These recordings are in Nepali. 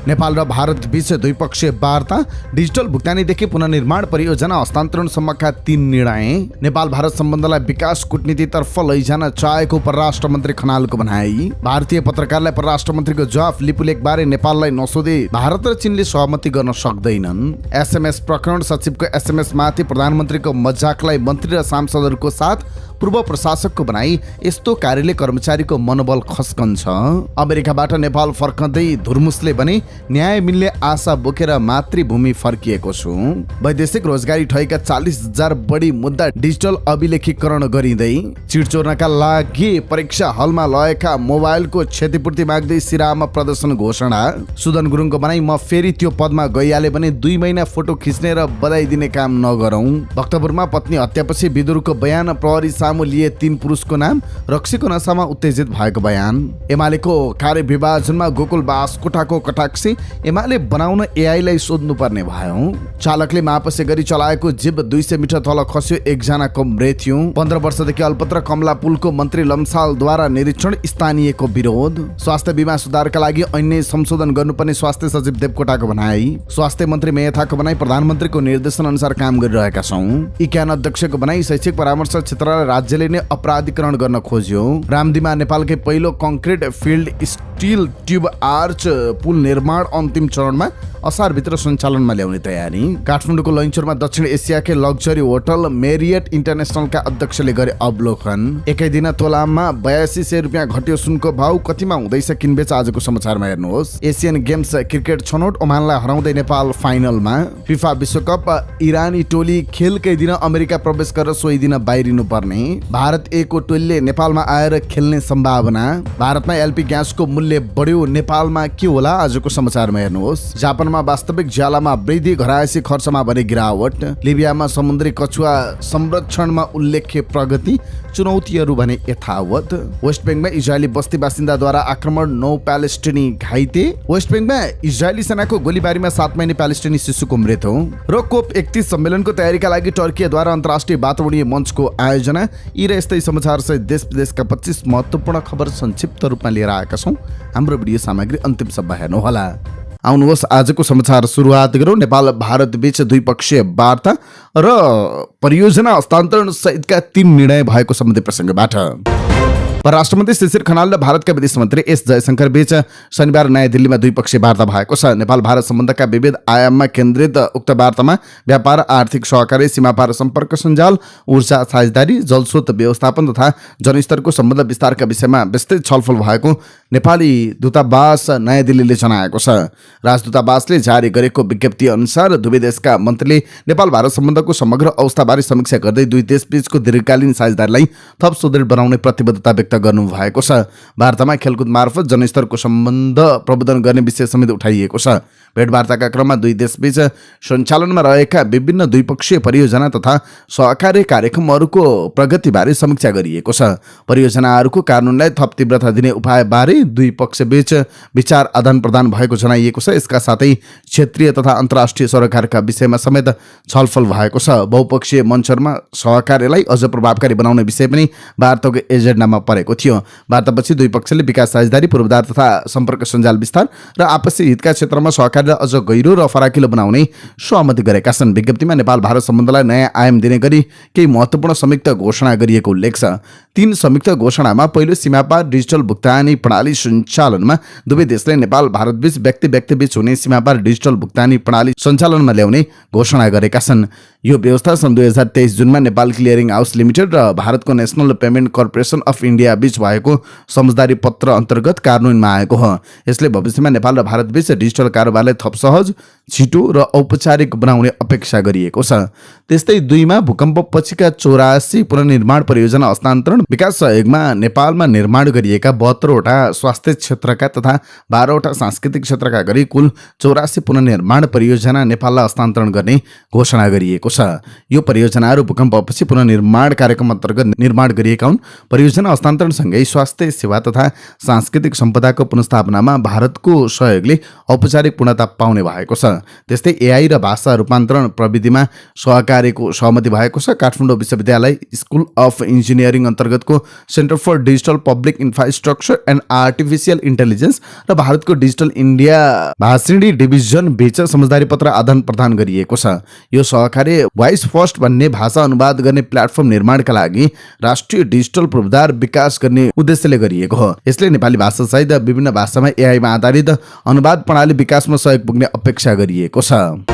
नेपाल र भारत बीच द्विपक्षीय वार्ता, डिजिटल भुक्तानीदेखि पुनर्निर्माण परियोजना हस्तान्तरणसम्मका 3 निर्णय। नेपाल भारत सम्बन्धलाई विकास कूटनीतितर्फ लैजान चाहेको परराष्ट्र मन्त्री खनालको भनाई। भारतीय पत्रकारलाई परराष्ट्र मन्त्रीको जवाफ लिपुलेखबारे नेपाललाई नसोधे भारत र चीनले सहमति गर्न सक्दैनन्। एसएमएस प्रकरण, सचिवको एसएमएस माथि प्रधानमन्त्रीको मजाकलाई मन्त्री र सांसदहरूको साथ पूर्व प्रशासकको भनाई। यस्तो कार्यले कर्मचारीको मनोबल खस्कन्छ। अमेरिकाबाट नेपाल फर्कँदै धुर्मुसले भने न्याय मिल्ने आशा बोकेर मातृभूमि फर्किएको छु। वैदेशिक रोजगारी ठगेका 40,000 बढी मुद्दा डिजिटल अभिलेखीकरण गरिँदै। चिट चोर्नका लागि परीक्षा हलमा लगेका मोबाइलको क्षतिपूर्ति माग्दै सिराहामा प्रदर्शन घोषणा। सुदन गुरुङको भनाई, म फेरि त्यो पदमा गइहाले भने 2 महिना फोटो खिच्ने र बधाई दिने काम नगरौं। भक्तपुरमा पत्नी हत्यापछि विदुरको बयान, प्रहरी सामु लिए 3 पुरुषको नाम, रक्सीको नशामा उत्तेजित भएको बयान। एमालेको कार्यविभाजनमा गोकुल बासकोटाको कटाक्षी, एमाले बनाउन एआईलाई सोध्नुपर्ने भयो। चालकले मापसे गरी चलाएको जीव 200 मिटर तल खस्यो, 1 जनाको मृत्यु। 15 वर्षदेखि अल्पत्र कमला पुलको मन्त्री लम्सालद्वारा निरीक्षण, स्थानीयको विरोध। स्वास्थ्य बीमा सुधारका लागि ऐन संशोधन गर्नुपर्ने स्वास्थ्य सचिव देवकोटाको भनाई। स्वास्थ्य मन्त्री मेहताको भनाई, प्रधानमन्त्रीको निर्देशन अनुसार काम गरिरहेका छौं। इक्यान अध्यक्षको भनाई, शैक्षिक परामर्श क्षेत्रलाई राज्यले नै अपराधीकरण गर्न खोज्यो। रामदीमा नेपालकै पहिलो concrete filled steel tube arch पुल निर्माण अन्तिम चरणमा, असारभित्र सञ्चालनमा ल्याउने तयारी। काठमाडौँको लैनचौरमा दक्षिण एसियाकै लग्जरी होटल मेरियट इन्टरनेसनलका अध्यक्षले गरे अवलोकन। एकै दिन तोलामा 8200 रुपियाँ घट्यो सुनको भाउ, कतिमा हुँदैछ किनबेच? आजको समाचारमा हेर्नुहोस्। एसियन गेम्स क्रिकेट छनौट, ओमानलाई हराउँदै नेपाल फाइनलमा। फिफा विश्वकप, इरानी टोली खेलकै दिन अमेरिका प्रवेश गरेर सोही दिन बाहिरिनु पर्ने। भारत ए को टोलीले नेपालमा आएर खेल्ने सम्भावना। भारतमा एलपी ग्यासको मूल्य बढ्यो, नेपालमा के होला? आजको समाचारमा हेर्नुहोस्। जापानमा वास्तविक ज्यालामा वृद्धि, घरायसी खर्चमा भने गिरावट। लिबियामा समुद्री कछुवा संरक्षणमा उल्लेख्य प्रगति, चुनौतीहरू भने यथावत। वेस्ट बेङ्गलमा इजरायली बस्ती बासिन्दाद्वारा आक्रमण, 9 प्यालेस्टिनी घाइते। वेस्ट बेङ्गलमा इजरायली सेनाको गोलीबारीमा 7 महिने प्यालेस्टिनी शिशुको मृत्यु। र कोप 31 सम्मेलनको तयारीका लागि टर्कीद्वारा अन्तर्राष्ट्रिय वातावरणीय मञ्चको आयोजना। यी र यस्तै समाचार सहित देश विदेशका 25 महत्त्वपूर्ण खबर संक्षिप्त रूपमा लिएर आएका छौँ। हाम्रो भिडियो सामग्री अन्तिमसम्म हेर्नुहोला। आउनुहोस् आजको समाचार सुरुवात गरौँ। नेपाल भारत बीच द्विपक्षीय वार्ता र परियोजना हस्तान्तरण सहितका 3 निर्णय भएको सम्बन्धी प्रसङ्गबाट। परराष्ट्र मन्त्री शिशिर खनाल र भारतका विदेश मन्त्री एस जयशंकर बीच शनिबार नयाँ दिल्लीमा द्विपक्षीय वार्ता भएको छ। नेपाल भारत सम्बन्धका विविध आयाममा केन्द्रित उक्त वार्तामा व्यापार, आर्थिक सहकारी, सीमापार सम्पर्क सञ्जाल, ऊर्जा साझेदारी, जलस्रोत व्यवस्थापन तथा जनस्तरको सम्बन्ध विस्तारका विषयमा विस्तृत छलफल भएको नेपाली दूतावास नयाँ दिल्लीले जनाएको छ। राजदूतावासले जारी गरेको विज्ञप्ति अनुसार दुवै देशका मन्त्रीले नेपाल भारत सम्बन्धको समग्र अवस्थाबारे समीक्षा गर्दै दुई देशबीचको दीर्घकालीन साझेदारीलाई थप सुदृढ बनाउने प्रतिबद्धता व्यक्त गर्नु भएको छ। वार्तामा खेलकुद मार्फत जनस्तरको सम्बन्ध प्रवर्धन गर्ने विषय समेत उठाइएको छ। भेटवार्ताका क्रममा दुई देशबीच सञ्चालनमा रहेका विभिन्न द्विपक्षीय परियोजना तथा सहकारी कार्यक्रमहरूको प्रगतिबारे समीक्षा गरिएको छ। परियोजनाहरूको कार्यान्वयनलाई थप तीव्रता दिने उपायबारे दुई पक्षबीच विचार आदान प्रदान भएको जनाइएको छ। यसका साथै क्षेत्रीय तथा अन्तर्राष्ट्रिय सरोकारका विषयमा समेत छलफल भएको छ। बहुपक्षीय मञ्चहरूमा सहकार्यलाई अझ प्रभावकारी बनाउने विषय पनि वार्ताको एजेन्डामा परेको थियो। वार्तापछि दुई पक्षले विकास साझेदारी, पूर्वाधार तथा सम्पर्क सञ्जाल विस्तार र आपसी हितका क्षेत्रमा सहकार्यलाई अझ गहिरो र फराकिलो बनाउने सहमति गरेका छन्। विज्ञप्तिमा नेपाल भारत सम्बन्धलाई नयाँ आयाम दिने गरी केही महत्त्वपूर्ण संयुक्त घोषणा गरिएको उल्लेख छ। 3 संयुक्त घोषणामा पहिलो सीमापार डिजिटल भुक्तानी प्रणाली सञ्चालनमा दुवै देशले नेपाल भारतबीच व्यक्ति-व्यक्तिबीच हुने सीमापार डिजिटल भुक्तानी प्रणाली सञ्चालनमा ल्याउने घोषणा गरेका छन्। यो व्यवस्था सन् 2023 जुनमा नेपाल क्लियरिङ हाउस लिमिटेड र भारतको national payment corporation of India बीच भएको समझदारी पत्र अन्तर्गत कार्यान्वयनमा आएको हो। यसले भविष्यमा नेपाल र भारतबीच डिजिटल कारोबारलाई थप सहज, छिटो र औपचारिक बनाउने अपेक्षा गरिएको छ। त्यस्तै 2मा भूकम्प पछिका 84 पुनर्निर्माण परियोजना हस्तान्तरण विकास सहयोगमा नेपालमा निर्माण गरिएका 72वटा स्वास्थ्य क्षेत्रका तथा 12वटा सांस्कृतिक क्षेत्रका गरी कुल 84 पुनर्निर्माण परियोजना नेपाललाई हस्तान्तरण गर्ने घोषणा गरिएको भएको छ। यो परियोजनाहरू भूकम्पपछि पुनर्निर्माण कार्यक्रम अन्तर्गत निर्माण गरिएका हुन्। परियोजना हस्तान्तरणसँगै स्वास्थ्य सेवा तथा सांस्कृतिक सम्पदाको पुनर्स्थापनामा भारतको सहयोगले औपचारिक पूर्णता पाउने भएको छ। त्यस्तै एआई र भाषा रूपान्तरण प्रविधिमा सहकार्यको सहमति भएको छ। काठमाडौँ विश्वविद्यालय स्कुल अफ इन्जिनियरिङ अन्तर्गतको centre for digital public infrastructure and artificial intelligence र भारतको डिजिटल इन्डिया भाषिणी डिभिजन बीच समझदारी पत्र आदान प्रदान गरिएको छ। यो सहकार्य भोइस फर्स्ट भन्ने भाषा अनुवाद गर्ने प्लेटफर्म निर्माणका लागि राष्ट्रिय डिजिटल पूर्वाधार विकास गर्ने उद्देश्यले गरिएको हो। यसले नेपाली भाषा सहित विभिन्न भाषामा एआईमा आधारित अनुवाद प्रणाली विकासमा सहयोग पुग्ने अपेक्षा गरिएको छ।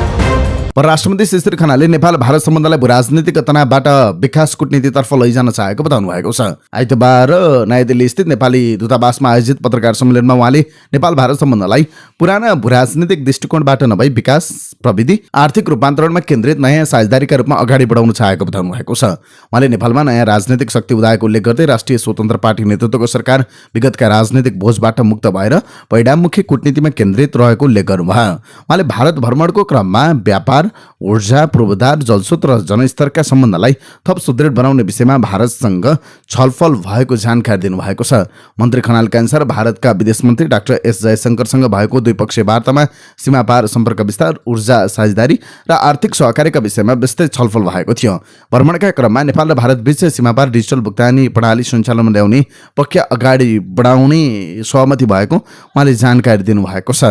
परराष्ट्र मन्त्री श्री श्री खनालले नेपाल भारत सम्बन्धलाई राजनीतिक तनावबाट विकास कूटनीतितर्फ लैजान चाहेको बताउनु भएको छ। आइतबार नयाँ दिल्ली स्थित नेपाली दूतावासमा आयोजित पत्रकार सम्मेलनमा उहाँले नेपाल भारत सम्बन्धलाई पुराना राजनीतिक दृष्टिकोणबाट नभई विकास प्रविधि आर्थिक रूपान्तरणमा केन्द्रित नयाँ साझेदारीका रूपमा अगाडि बढाउन चाहेको बताउनु भएको छ। उहाँले नेपालमा नयाँ राजनीतिक शक्ति उदाएको उल्लेख गर्दै राष्ट्रिय स्वतन्त्र पार्टी नेतृत्वको सरकार विगतका राजनीतिक बोझबाट मुक्त भएर परिणाममुखी कूटनीतिमा केन्द्रित रहेको उल्लेख गर्नुभयो। उहाँले भारत भ्रमणको क्रममा व्यापार, ऊर्जा, पूर्वाधार, जलस्रोत र जनस्तरका सम्बन्धलाई थप सुदृढ बनाउने विषयमा भारतसँग छलफल भएको जानकारी दिनुभएको छ। मन्त्री खनालका अनुसार भारतका विदेश मन्त्री डाक्टर एस जयशंकरसँग भएको द्विपक्षीय वार्तामा सीमापार सम्पर्क विस्तार, ऊर्जा साझेदारी र आर्थिक सहकार्यका विषयमा विस्तृत छलफल भएको थियो। भ्रमणका क्रममा नेपाल र भारत बीच सीमापार डिजिटल भुक्तानी प्रणाली सञ्चालनमा ल्याउने प्रक्रिया अगाडि बढाउने सहमति भएको उहाँले जानकारी दिनुभएको छ।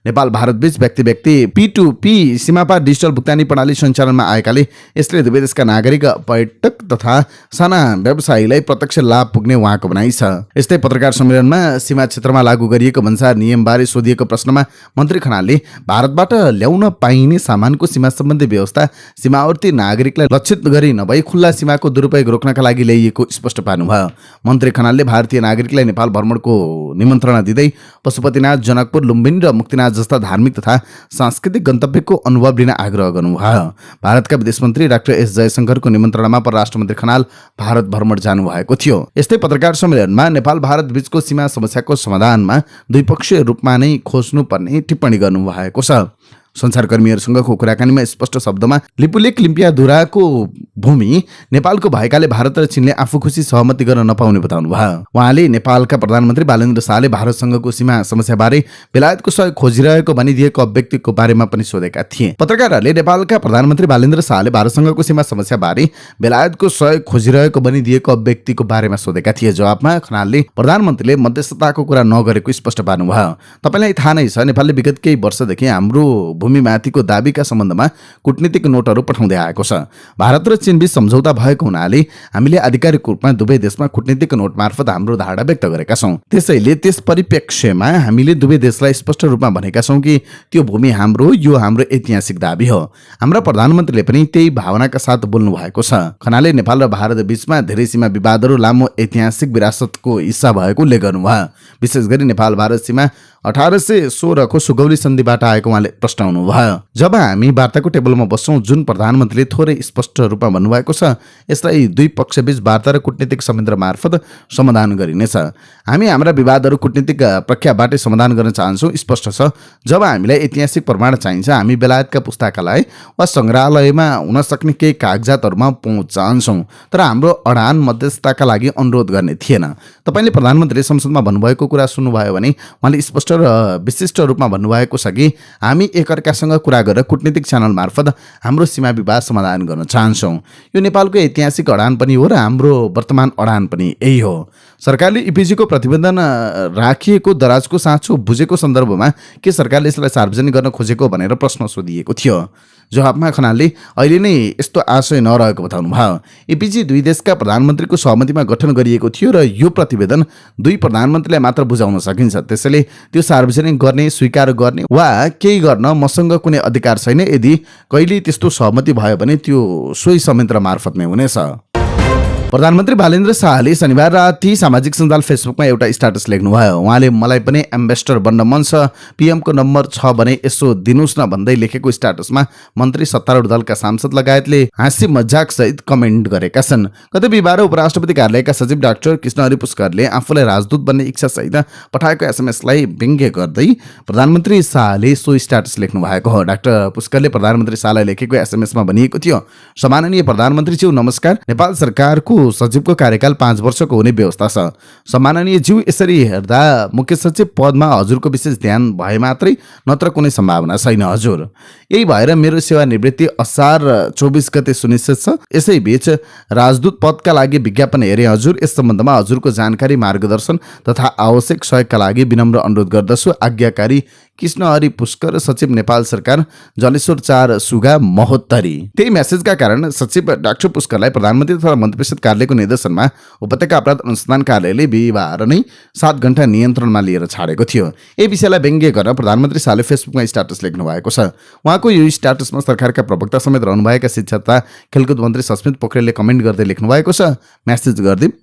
नेपाल भारत बीच व्यक्ति व्यक्ति P2P सीमापार डिजिटल भुक्तानी प्रणाली सञ्चालनमा आएकाले यसले दुवै देशका नागरिक, पर्यटक तथा साना व्यवसायीलाई प्रत्यक्ष लाभ पुग्ने उहाँको भनाइ छ। यस्तै पत्रकार सम्मेलनमा सीमा क्षेत्रमा लागू गरिएको भन्सार नियमबारे सोधिएको प्रश्नमा मन्त्री खनालले भारतबाट ल्याउन पाइने सामानको सीमा सम्बन्धी व्यवस्था सीमावर्ती नागरिकलाई लक्षित गरी नभई खुल्ला सीमाको दुरुपयोग रोक्नका लागि ल्याइएको स्पष्ट पार्नुभयो। मन्त्री खनालले भारतीय नागरिकलाई नेपाल भ्रमणको निमन्त्रणा दिँदै पशुपतिनाथ, जनकपुर, लुम्बिनी र मुक्तिनाथ जस्ता धार्मिक तथा सांस्कृतिक गन्तव्यको अनुभव लिन आग्रह गर्नुभयो। भारतका विदेश मन्त्री डाक्टर एस जयशंकरको निमन्त्रणामा परराष्ट्र मन्त्री खनाल भारत भ्रमण जानुभएको थियो। यस्तै पत्रकार सम्मेलनमा नेपाल भारत बीचको सीमा समस्याको समाधानमा द्विपक्षीय रूपमा नै खोज्नुपर्ने टिप्पणी गर्नुभएको छ। सञ्चारकर्मीहरूसँगको कुराकानीमा स्पष्ट शब्दमा लिपुलेक लिम्पियाधुराको भूमि नेपालको भएकाले भारत र चीनले आफू खुसी सहमति गर्न नपाउने बताउनु भयो। उहाँले नेपालका प्रधानमन्त्री बालेन्द्र शाहले भारतसँगको सीमा समस्याबारे बेलायतको सहयोग खोजिरहेको भनिदिएको अभिव्यक्तिको बारेमा पनि सोधेका थिए। पत्रकारहरूले नेपालका प्रधानमन्त्री बालेन्द्र शाहले भारतसँगको सीमा समस्याबारे बेलायतको सहयोग खोजिरहेको भनिदिएको अभिव्यक्तिको बारेमा सोधेका थिए। जवाफमा खनालले प्रधानमन्त्रीले मध्यस्थताको कुरा नगरेको स्पष्ट पार्नुभयो। तपाईँलाई थाहा नै छ, नेपालले विगत केही वर्षदेखि हाम्रो भूमिमाथिको दाबीका सम्बन्धमा कूटनीतिक नोटहरू पठाउँदै आएको छ। भारत र चीनबीच सम्झौता भएको हुनाले हामीले आधिकारिक रूपमा दुवै देशमा कूटनीतिक नोट मार्फत हाम्रो धारणा व्यक्त गरेका छौँ। त्यसैले त्यस परिप्रेक्ष्यमा हामीले दुवै देशलाई स्पष्ट रूपमा भनेका छौँ कि त्यो भूमि हाम्रो, यो हाम्रो ऐतिहासिक दाबी हो। हाम्रा प्रधानमन्त्रीले पनि त्यही भावनाका साथ बोल्नु भएको छ। खनालले नेपाल र भारत बीचमा धेरै सीमा विवादहरू लामो ऐतिहासिक विरासतको हिस्सा भएको उल्लेख गर्नुभयो। विशेष गरी नेपाल भारत सीमा 1816 को सुगौली सन्धिबाट आएको उहाँले प्रश्नाउनुभयो। जब हामी वार्ताको टेबलमा बस्छौँ, जुन प्रधानमन्त्रीले थोरै स्पष्ट रूपमा भन्नुभएको छ, यसलाई दुई पक्षबीच वार्ता र कूटनीतिक संयन्त्र मार्फत समाधान गरिनेछ। हामी हाम्रा विवादहरू कूटनीतिक प्रक्रियाबाटै समाधान गर्न चाहन्छौँ। स्पष्ट छ, जब हामीलाई ऐतिहासिक प्रमाण चाहिन्छ, हामी बेलायतका पुस्तकालय वा सङ्ग्रहालयमा हुन सक्ने केही कागजातहरूमा पहुँच चाहन्छौँ। तर हाम्रो अडान मध्यस्थताका लागि अनुरोध गर्ने थिएन। तपाईँले प्रधानमन्त्रीले संसदमा भन्नुभएको कुरा सुन्नुभयो भने उहाँले स्पष्ट र विशिष्ट रूपमा भन्नुभएको छ कि हामी एकअर्कासँग कुरा गरेर कूटनीतिक च्यानल मार्फत हाम्रो सीमा विवाद समाधान गर्न चाहन्छौँ। यो नेपालको ऐतिहासिक अडान पनि हो र हाम्रो वर्तमान अडान पनि यही हो। सरकारले इपिजीको प्रतिवेदन राखिएको दराजको साँचो बुझेको सन्दर्भमा के सरकारले यसलाई सार्वजनिक गर्न खोजेको भनेर प्रश्न सोधिएको थियो। जवाबमा खनालले अहिले नै यस्तो आशय नरहेको बताउनु भयो। एपीजी दुई देशका प्रधानमन्त्रीको सहमतिमा गठन गरिएको थियो र यो प्रतिवेदन दुई प्रधानमन्त्रीलाई मात्र बुझाउन सकिन्छ। त्यसैले त्यो सार्वजनिक गर्ने, स्वीकार गर्ने वा केही गर्न मसँग कुनै अधिकार छैन। यदि कहिले त्यस्तो सहमति भयो भने त्यो सोही संयन्त्र मार्फत नै हुनेछ। प्रधानमन्त्री बालेन्द्र शाहले शनिबार राति सामाजिक सञ्जाल फेसबुकमा एउटा स्ट्याटस लेख्नुभयो। उहाँले मलाई पनि एम्बेसडर बन्न मन छ, पीएमको नम्बर छ भने यसो दिनुस् न भन्दै लेखेको स्ट्याटसमा मन्त्री सत्तारूढ दलका सांसद लगायतले हाँसी मजाक सहित कमेन्ट गरेका छन्। गत बिहिबार उपराष्ट्रपति कार्यालयका सचिव डाक्टर कृष्णहरि पुष्करले आफूलाई राजदूत बन्ने इच्छा सहित पठाएको एसएमएसलाई व्यङ्ग्य गर्दै प्रधानमन्त्री शाहले सो स्ट्याटस लेख्नु भएको हो। डाक्टर पुष्करले प्रधानमन्त्री शाहलाई लेखेको एसएमएसमा भनिएको थियो, सम्माननीय प्रधानमन्त्रीज्यू नमस्कार, नेपाल सरकारको सचिवको कार्यकाल 5 वर्षको हुने व्यवस्था छ। सम्माननीय ज्यू, यसरी हेर्दा मुख्य सचिव पदमा हजुरको विशेष ध्यान भए मात्रै, नत्र कुनै सम्भावना छैन हजुर। यही भएर मेरो सेवानिवृत्ति असार 24 गते सुनिश्चित छ। यसैबीच राजदूत पदका लागि विज्ञापन हेरे हजुर। यस सम्बन्धमा हजुरको जानकारी, मार्गदर्शन तथा आवश्यक सहयोगका लागि विनम्र अनुरोध गर्दछु। आज्ञाकारी कृष्णहरि पुष्कर, सचिव नेपाल सरकार, जलेश्वर 4 सुगा महोत्तरी। त्यही मेसेजका कारण सचिव डाक्टर पुष्करलाई प्रधानमन्त्री तथा मन्त्रिपरिषद कार्यालयको निर्देशनमा उपत्यका अपराध अनुसन्धान कार्यालयले बिहिबार नै 7 घण्टा नियन्त्रणमा लिएर छाडेको थियो। यही विषयलाई व्यङ्ग्य गरेर प्रधानमन्त्री शाहले फेसबुकमा स्ट्याटस लेख्नु भएको छ। उहाँको यो स्ट्याटसमा सरकारका प्रवक्ता समेत रहनुभएका शिक्षा तथा खेलकुद मन्त्री सस्मित पोखरेलले कमेन्ट गर्दै लेख्नु भएको छ, मेसेज गर्दै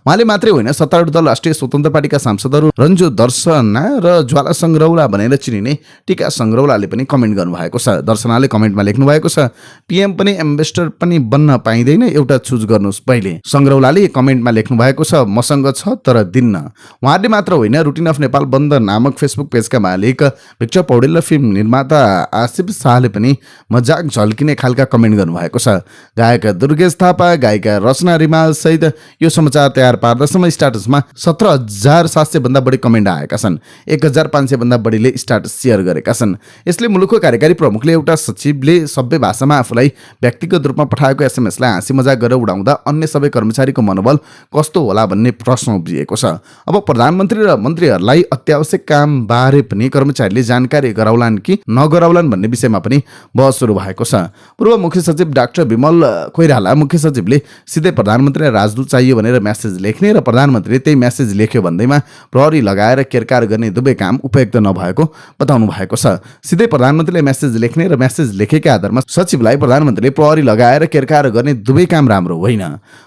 उहाँले मात्रै होइन, सत्तारूढ दल राष्ट्रिय स्वतन्त्र पार्टीका सांसदहरू रन्जु दर्शना र ज्वाला सङ्ग्रौला भनेर चिनिने टिका सङ्ग्रौलाले पनि कमेन्ट गर्नुभएको छ। दर्शनाले कमेन्टमा लेख्नु भएको छ, पीएम पनि एम्बेसडर पनि बन्न पाइँदैन, एउटा चुज गर्नुहोस् पहिले। सङ्ग्रौलाले कमेन्टमा लेख्नु भएको छ, मसँग छ तर दिन्न। उहाँले मात्र होइन, रुटिन अफ नेपाल बन्द नामक फेसबुक पेजका मालिक भिक्टर पौडेल र फिल्म निर्माता आसिफ शाहले पनि मजाक झल्किने खालका कमेन्ट गर्नुभएको छ। गायक दुर्गेश थापा, गायिका रचना रिमाल सहित यो समाचार तयार पार्दासम्म स्ट्याटसमा 17,700 भन्दा बढी कमेन्ट आएका छन्। 1,500 भन्दा बढीले स्ट्याटस सेयर गरेका छन्। यसले मुलुकको कार्यकारी प्रमुखले एउटा सचिवले सभ्य भाषामा आफूलाई व्यक्तिगत रूपमा पठाएको एसएमएसलाई हाँसी मजाक गरेर उडाउँदा अन्य सबै कर्मचारीको मनोबल कस्तो होला भन्ने प्रश्न उब्जिएको छ। अब प्रधानमन्त्री र मन्त्रीहरूलाई अत्यावश्यक काम बारे पनि कर्मचारीले जानकारी गराउलान् कि नगराउलान् भन्ने विषयमा पनि बहस सुरु भएको छ। पूर्व मुख्य सचिव डाक्टर विमल कोइराला मुख्य सचिवले सिधै प्रधानमन्त्रीलाई राजदूत चाहियो भनेर मेसेज लेख्ने र प्रधानमन्त्रीले त्यही मेसेज लेख्यो भन्दैमा प्रहरी लगाएर केरकार गर्ने दुवै काम उपयुक्त नभएको बताउनु भएको छ। सिधै प्रधानमन्त्रीले मेसेज लेख्ने र मेसेज लेखेका आधारमा सचिवलाई प्रधानमन्त्रीले प्रहरी लगाएर केरकार गर्ने दुवै काम राम्रो होइन।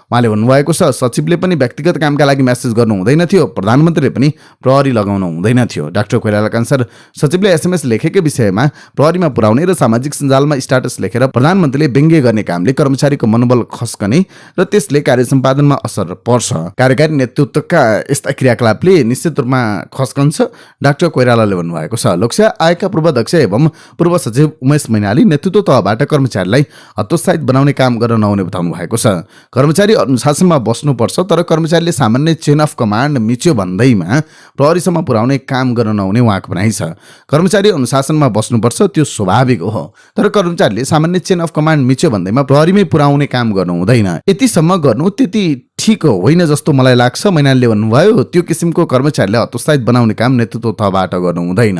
उहाँले भन्नुभएको छ, सचिवले पनि व्यक्तिगत कामका लागि मेसेज गर्नु हुँदैन थियो, प्रधानमन्त्रीले पनि प्रहरी लगाउनु हुँदैन थियो। डाक्टर कोइरालाका अनुसार सचिवले एसएमएस लेखेकै विषयमा प्रहरीमा पुर्याउने र सामाजिक सञ्जालमा स्ट्याटस लेखेर प्रधानमन्त्रीले व्यङ्ग्य गर्ने कामले कर्मचारीको मनोबल खस्कने र त्यसले कार्य सम्पादनमा असर पर्छ। कार्यकारी नेतृत्वका यस्ता क्रियाकलापले निश्चित रूपमा खस्कन्छ, डाक्टर कोइरालाले भन्नुभएको छ। लोकसेवा आयोगका पूर्व अध्यक्ष एवं पूर्व सचिव उमेश मैनाली नेतृत्व तहबाट कर्मचारीलाई हतोत्साहित बनाउने काम गर्न नहुने बताउनु भएको छ। कर्मचारी अनुशासनमा बस्नुपर्छ, तर कर्मचारीले सामान्य चेन अफ कमान्ड मिच्यो भन्दैमा प्रहरीसम्म पुर्याउने काम गर्न नहुने उहाँको भनाइ छ। कर्मचारी अनुशासनमा बस्नुपर्छ, त्यो स्वाभाविक हो, तर कर्मचारीले सामान्य चेन अफ कमान्ड मिच्यो भन्दैमा प्रहरीमै पुर्याउने काम गर्नु हुँदैन। यतिसम्म गर्नु त्यति ठिक होइन जस्तो मलाई लाग्छ, मैनालीले भन्नुभयो। त्यो किसिमको कर्मचारीले हतोत्साहित बनाउने काम नेतृत्व तहबाट गर्नु हुँदैन।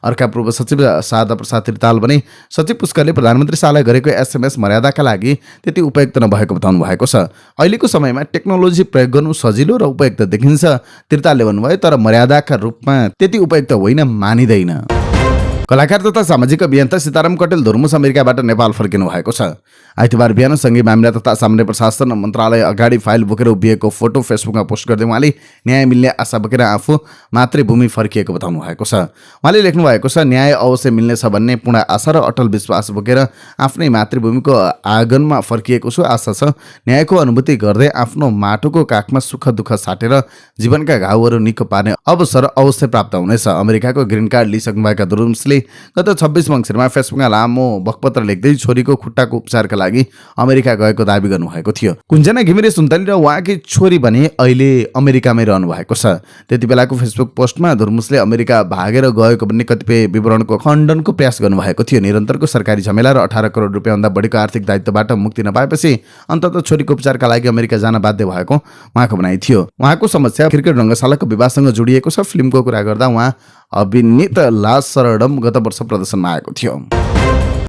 अर्का पूर्व सचिव शारदा प्रसाद त्रिताल भने सचिव पुष्करले प्रधानमन्त्री शाहलाई गरेको एसएमएस मर्यादाका लागि त्यति उपयुक्त नभएको बताउनु भएको छ। अहिलेको समयमा टेक्नोलोजी प्रयोग गर्नु सजिलो र उपयुक्त देखिन्छ, त्रितालले भन्नुभयो, तर मर्यादाका रूपमा त्यति उपयुक्त होइन मानिँदैन। कलाकार तथा सामाजिक अभियन्ता सीताराम कटेल धुर्मुस अमेरिकाबाट नेपाल फर्किनु भएको छ। आइतबार बिहान सङ्घीय मामिला तथा सामान्य प्रशासन मन्त्रालय अगाडि फाइल बोकेर उभिएको फोटो फेसबुकमा पोस्ट गर्दै उहाँले न्याय मिल्ने आशा बोकेर आफू मातृभूमि फर्किएको बताउनु भएको छ। उहाँले लेख्नु भएको छ, न्याय अवश्य मिल्नेछ भन्ने पूर्ण आशा र अटल विश्वास बोकेर आफ्नै मातृभूमिको आँगनमा फर्किएको छु। आशा छ न्यायको अनुभूति गर्दै आफ्नो माटोको काखमा सुख दुःख साटेर जीवनका घाउहरू निको पार्ने अवसर अवश्य प्राप्त हुनेछ। अमेरिकाको ग्रिन कार्ड लिइसक्नुभएका धुर्मुसले गत 26 मङ्सिरमा फेसबुकमा लामो बकपत्र लेख्दै छोरीको खुट्टाको उपचारका लागि अमेरिका गएको दाबी गर्नुभएको थियो। कुञ्जना घिमिरे सुन्तली र उहाँकी छोरी भने अहिले अमेरिकामै रहनु भएको छ। त्यति बेलाको फेसबुक पोस्टमा धुर्मुसले अमेरिका भागेर गएको भन्ने कतिपय विवरणको खण्डनको प्रयास गर्नुभएको थियो। निरन्तरको सरकारी झमेला र 18 करोड रुपियाँभन्दा बढीको आर्थिक दायित्वबाट मुक्ति नपाएपछि अन्ततः छोरीको उपचारका लागि अमेरिका जान बाध्य भएको उहाँको भनाइ थियो। उहाँको समस्या क्रिकेट रङ्गशालाको विवादसँग जोडिएको छ। फिल्मको कुरा गर्दा उहाँ अभिनीत लास शरणम गत वर्ष प्रदर्शनमा आएको थियो।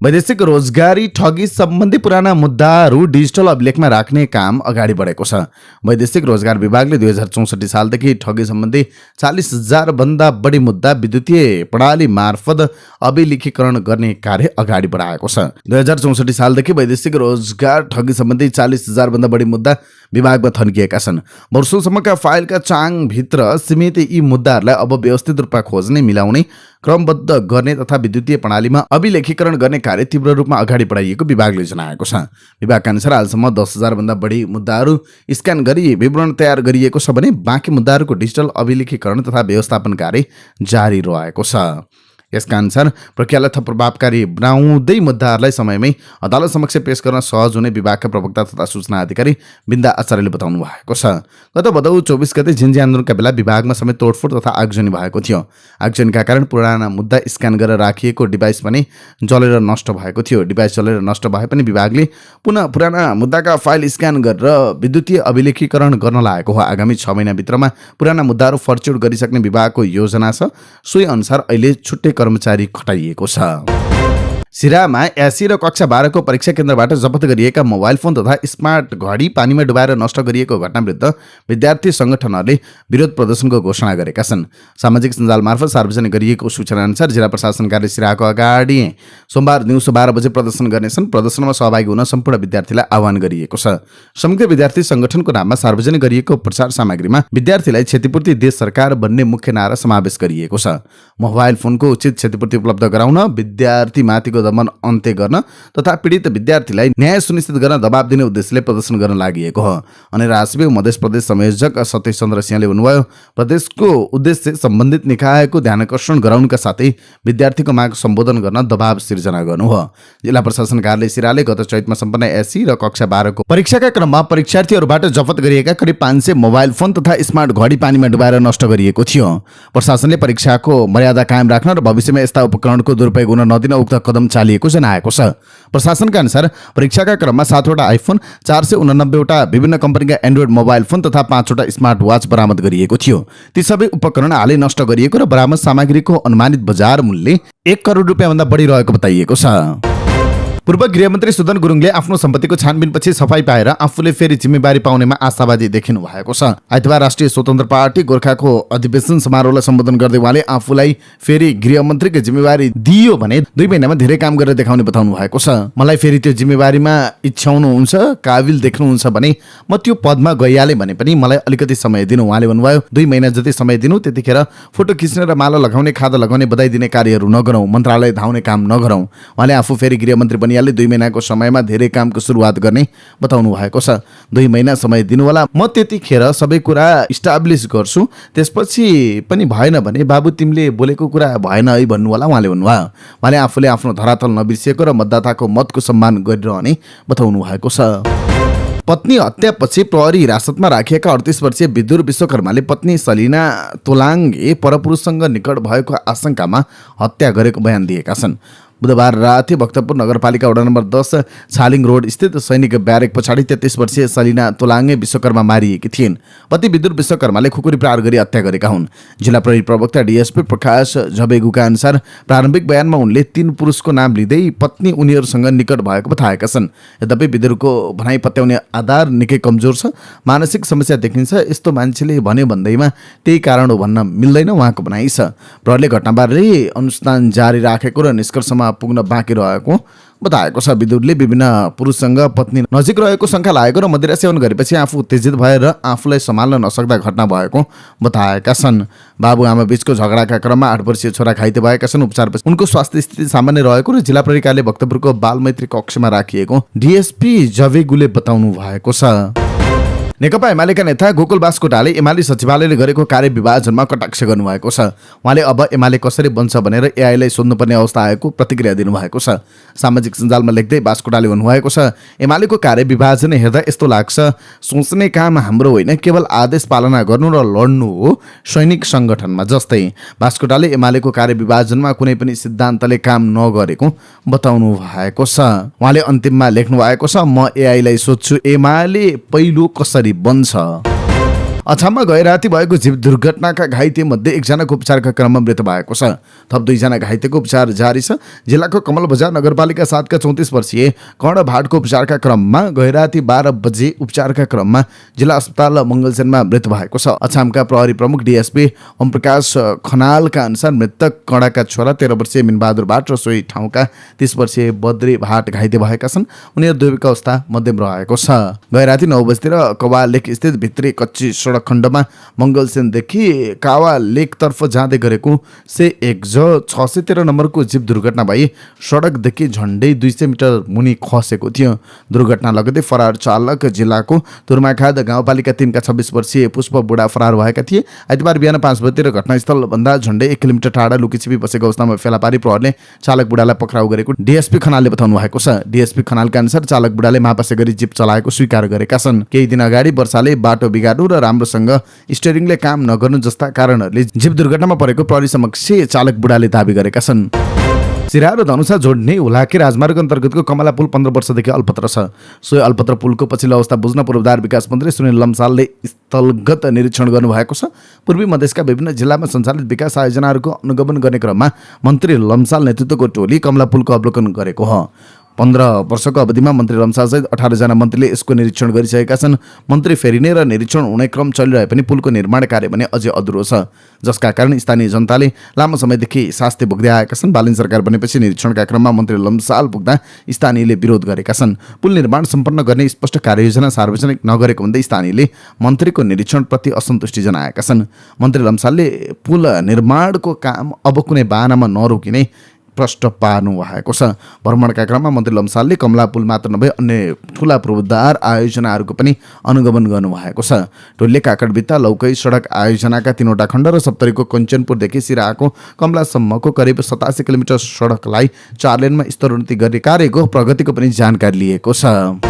वैदेशिक रोजगारी ठगी सम्बन्धी पुराना मुद्दाहरू डिजिटल अभिलेखमा राख्ने काम अगाडि बढेको छ। वैदेशिक रोजगार विभागले 2064 सालदेखि ठगी सम्बन्धी 40,000 भन्दा बढी मुद्दा विद्युतीय प्रणाली मार्फत अभिलेखीकरण गर्ने कार्य अगाडि बढाएको छ। 2064 सालदेखि वैदेशिक रोजगार ठगी सम्बन्धी 40,000 भन्दा बढी मुद्दा विभागमा थन्किएका छन्। वर्षौसम्मका फाइलका चाङभित्र सीमित यी मुद्दाहरूलाई अब व्यवस्थित रूपमा खोज्ने, मिलाउने, क्रमबद्ध गर्ने तथा विद्युतीय प्रणालीमा अभिलेखीकरण गर्ने कार्य तीव्र रूपमा अगाडि बढाइएको विभागले जनाएको छ। विभागका अनुसार हालसम्म 10,000 भन्दा बढी मुद्दाहरू स्क्यान गरी विवरण तयार गरिएको छ भने बाँकी मुद्दाहरूको डिजिटल अभिलेखीकरण तथा व्यवस्थापन कार्य जारी रहेको छ। यसका अनुसार प्रक्रियालाई थप प्रभावकारी बनाउँदै मुद्दाहरूलाई समयमै अदालत समक्ष पेश गर्न सहज हुने विभागका प्रवक्ता तथा सूचना अधिकारी बिन्दा आचार्यले बताउनु भएको छ। गत भदौ 24 गते झिन्जी आन्दोलनका बेला विभागमा समेत तोडफोड तथा आगजनी भएको थियो। आगजनीका कारण पुराना मुद्दा स्क्यान गरेर राखिएको डिभाइस पनि जलेर नष्ट भएको थियो। डिभाइस जलेर नष्ट भए पनि विभागले पुनः पुराना मुद्दाका फाइल स्क्यान गरेर विद्युतीय अभिलेखीकरण गर्न लागेको हो। आगामी 6 महिनाभित्रमा पुराना मुद्दाहरू फर्च्युट गरिसक्ने विभागको योजना छ। सोही अनुसार अहिले छुट्टै कर्मचारी खटाइएको छ। सिरामा एसी र कक्षा 12 को परीक्षा केन्द्रबाट जफत गरिएका मोबाइल फोन तथा स्मार्ट घडी पानीमा डुबाएर नष्ट गरिएको घटना विरुद्ध विद्यार्थी संगठनहरूले विरोध प्रदर्शनको घोषणा गरेका छन्। सामाजिक सञ्जाल मार्फत सार्वजनिक गरिएको सूचना अनुसार जिल्ला प्रशासन कार्य सिराको अगाडि सोमबार दिउँसो 12 बजे प्रदर्शन गर्नेछन्। प्रदर्शनमा सहभागी हुन सम्पूर्ण विद्यार्थीलाई आह्वान गरिएको छ। संयुक्त विद्यार्थी संगठनको नाममा सार्वजनिक गरिएको प्रचार सामग्रीमा विद्यार्थीलाई क्षतिपूर्ति देश सरकार बन्ने मुख्य नारा समावेश गरिएको छ। मोबाइल फोनको उचित क्षतिपूर्ति उपलब्ध गराउन, विद्यार्थीमाथिको दमन अन्त्य गर्न तथा पीडित विद्यार्थीलाई न्याय सुनिश्चित गर्न दबाब दिने उद्देश्यले प्रदर्शन गर्न लागि हो। अनि राष्ट्रिय मध्य प्रदेश संयोजक सतीश चन्द्र सिंहले भन्नुभयो, प्रदेशको उद्देश्य सम्बन्धित निकायको ध्यानकर्षण गराउनका साथै विद्यार्थीको माग सम्बोधन गर्न दबाब सिर्जना गर्नु हो। जिल्ला प्रशासन कार्यालय सिराले गत चैतमा सम्पन्न एसी र कक्षा 12 को परीक्षाका क्रममा परीक्षार्थीहरूबाट जफत गरिएका करिब 500 मोबाइल फोन तथा स्मार्ट घडी पानीमा डुबाएर नष्ट गरिएको थियो। प्रशासनले परीक्षाको मर्यादा कायम राख्न र भविष्यमा यस्ता उपकरणको दुरुपयोग हुन नदिन उक्त कदम चालिएको जनाएको छ। प्रशासनका अनुसार परीक्षाका क्रममा 7 वटा आइफोन, 489 वटा विभिन्न कम्पनीका एन्ड्रोइड मोबाइल फोन तथा 5 वटा स्मार्ट वाच बरामद गरिएको थियो। ती सबै उपकरण हालै नष्ट गरिएको र बरामद सामग्रीको अनुमानित बजार मूल्य 1 करोड रुपियाँभन्दा बढी रहेको बताइएको छ। पूर्व गृहमन्त्री सुदन गुरुङले आफ्नो सम्पत्तिको छानबिनपछि सफाई पाएर आफूले फेरि जिम्मेवारी पाउनेमा आशावादी देखिनु भएको छ। आइतबार राष्ट्रिय स्वतन्त्र पार्टी गोर्खाको अधिवेशन समारोहलाई सम्बोधन गर्दै उहाँले आफूलाई फेरि गृहमन्त्रीको जिम्मेवारी दिइयो भने 2 महिनामा धेरै काम गरेर देखाउने बताउनु भएको छ। मलाई फेरि त्यो जिम्मेवारीमा इच्छाउनुहुन्छ, काबिल देख्नुहुन्छ भने म त्यो पदमा गइहालेँ भने पनि मलाई अलिकति समय दिनु। उहाँले भन्नुभयो, 2 महिना जति समय दिनु, त्यतिखेर फोटो खिच्ने र माला लगाउने, खादा लगाउने, बधाई दिने कार्यहरू नगरौँ, मन्त्रालय धाउने काम नगरौँ। उहाँले आफू फेरि गृहमन्त्री बनिहाले 2 महिनाको समयमा धेरै कामको सुरुवात गर्ने बताउनु भएको छ। 2 महिना समय दिनु होला, म त्यतिखेर सबै कुरा इस्टाब्लिस गर्छु, त्यसपछि पनि भएन भने बाबु तिमीले बोलेको कुरा भएन है भन्नु होला उहाँले भन्नुभयो। उहाँले आफूले आफ्नो धरातल नबिर्सिएको र मतदाताको मतको सम्मान गरिरहने बताउनु भएको छ। पत्नी हत्यापछि प्रहरी हिरासतमा राखिएका 38 वर्षीय विदुर विश्वकर्माले पत्नी सलिना तोलाङ्गे परपुरुषसँग निकट भएको आशंकामा हत्या गरेको बयान दिएका छन्। बुधबार राति भक्तपुर नगरपालिका वडा नम्बर 10 छालिङ रोड स्थित सैनिक ब्यारेक पछाडि 33 वर्षीय सलिना तोलाङ्गे विश्वकर्मा मारिएकी थिइन्। पति विदुर विश्वकर्माले खुकुरी प्रहार गरी हत्या गरेका हुन्। जिल्ला प्रहरी प्रवक्ता डीएसपी प्रकाश झबेगुका अनुसार प्रारम्भिक बयानमा उनले 3 पुरुषको नाम लिँदै पत्नी उनीहरूसँग निकट भएको बताएका छन्। यद्यपि विदुरको भनाइ पत्याउने आधार निकै कमजोर छ। मानसिक समस्या देखिन्छ, यस्तो मान्छेले भन्यो भन्दैमा त्यही कारण हो भन्न मिल्दैन उहाँको भनाइ छ। प्रहरीले घटनाबारे अनुसन्धान जारी राखेको र निष्कर्षमा पुग्न बाँकी रहेको बताएको छ। विदुरले विभिन्न पुरुषसँग पत्नी नजिक रहेको शङ्का लागेको र मदिरा सेवन गरेपछि आफू उत्तेजित भएर आफूलाई सम्हाल्न नसक्दा घटना भएको बताएका छन्। बाबुआमा बीचको झगडाका क्रममा 8 वर्षीय छोरा घाइते भएका छन्। उपचारपछि उनको स्वास्थ्य स्थिति सामान्य रहेको र जिल्ला प्रहरी कार्यालय भक्तपुरको बालमैत्री कक्षमा राखिएको डीएसपी जवेगुले बताउनु भएको छ। नेकपा एमालेका नेता गोकुल बास्कोटाले एमाले सचिवालयले गरेको कार्य विभाजनमा कटाक्ष गर्नुभएको छ। उहाँले अब एमाले कसरी बन्छ भनेर एआईलाई सोध्नुपर्ने अवस्था आएको प्रतिक्रिया दिनुभएको छ। सामाजिक सञ्जालमा लेख्दै बास्कोटाले भन्नुभएको छ, एमालेको कार्य विभाजन हेर्दा यस्तो लाग्छ, सोच्ने काम हाम्रो होइन, केवल आदेश पालना गर्नु र लड्नु हो सैनिक सङ्गठनमा जस्तै। बास्कोटाले एमालेको कार्य विभाजनमा कुनै पनि सिद्धान्तले काम नगरेको बताउनु भएको छ। उहाँले अन्तिममा लेख्नु भएको छ, म एआईलाई सोध्छु एमाले पहिलो कसरी बन्छ। अछाममा गैराती भएको जीव दुर्घटनाका घाइते मध्ये एकजनाको उपचारका क्रममा मृत्यु भएको छ। थप 2 जना घाइतेको उपचार जारी छ। जिल्लाको कमल बजार नगरपालिका 7 का 34 वर्षीय कर्ण भाटको उपचारका क्रममा गैराती 12 बजे उपचारका क्रममा जिल्ला अस्पताल मङ्गलसेनमा मृत्यु भएको छ। अछामका प्रहरी प्रमुख डीएसपी ओमप्रकाश खनालका अनुसार मृतक कर्णका छोरा 13 वर्षीय मिनबहादुर भाट र सोही ठाउँका 30 वर्षीय बद्री भाट घाइते भएका छन्। उनीहरू दुवैको अवस्था मध्यम रहेको छ। गैराती 9 बजेतिर कवा लेक स्थित भित्री कच्ची सडक खण्डमा मङ्गलसेनदेखि कावा लेकतर्फ जाँदै गरेको से 613 नम्बरको जीव दुर्घटना भई सडकदेखि झन्डै 200 मिटर मुनि खसेको थियो। दुर्घटना लगतै फरार चालक जिल्लाको तुर्माखाद गाउँपालिका 3 का 26 वर्षीय पुष्प बुढा फरार भएका थिए। आइतबार बिहान 5 बजेतिर घटनास्थलभन्दा झन्डै 1 किलोमिटर टाढा लुकीछिपी बसेको अवस्थामा फेला पारी प्रहरले चालक बुढालाई पक्राउ गरेको डीएसपी खनालले बताउनु भएको छ। डीएसपी खनालका अनुसार चालक बुढाले मापासे गरी जीप चलाएको स्वीकार गरेका छन्। केही दिन अगाडि वर्षाले बाटो बिगार्नु र राम्रोसँग स्टियरिङले काम नगर्नु जस्ता कारणहरूले जीव दुर्घटनामा परेको प्रहरी समक्ष चालक बुढाले दाबी गरेका छन्। सिरा र धनुषा जोड्ने हुलाकी राजमार्ग अन्तर्गतको कमला पुल 15 वर्षदेखि अल्पत्र छ। सोही अल्पत्र पुलको पछिल्लो अवस्था बुझ्न पूर्वाधार विकास मन्त्री सुनिल लम्सालले स्थलगत निरीक्षण गर्नुभएको छ। पूर्वी मधेसका विभिन्न जिल्लामा सञ्चालित विकास आयोजनाहरूको अनुगमन गर्ने क्रममा मन्त्री लम्साल नेतृत्वको टोली कमला पुलको अवलोकन गरेको हो। 15 वर्षको अवधिमा मन्त्री लम्सालसहित 18 जना मन्त्रीले यसको निरीक्षण गरिसकेका छन्। मन्त्री फेरिने र निरीक्षण हुने क्रम चलिरहे पनि पुलको निर्माण कार्य भने अझै अधुरो छ, जसका कारण स्थानीय जनताले लामो समयदेखि शास्ति भोग्दै आएका छन्। बालिन सरकार बनेपछि निरीक्षणका क्रममा मन्त्री लम्साल पुग्दा स्थानीयले विरोध गरेका छन्। पुल निर्माण सम्पन्न गर्ने स्पष्ट कार्ययोजना सार्वजनिक नगरेको भन्दै स्थानीयले मन्त्रीको निरीक्षणप्रति असन्तुष्टि जनाएका छन्। मन्त्री लम्सालले पुल निर्माणको काम अब कुनै बाहनामा नरोकिने प्रश्न पार्नु भएको छ। भ्रमणका क्रममा मन्त्री लम्सालले कमला पुल मात्र नभए अन्य ठुला पूर्वाधार आयोजनाहरूको पनि अनुगमन गर्नुभएको छ। टोलीले काकडभित्ता लौकै सडक आयोजनाका 3वटा खण्ड र सप्तरीको कञ्चनपुरदेखि सिराहाको कमलासम्मको करिब 87 किलोमिटर सडकलाई 4 लेनमा स्तरोन्नति गर्ने कार्यको प्रगतिको पनि जानकारी लिएको छ।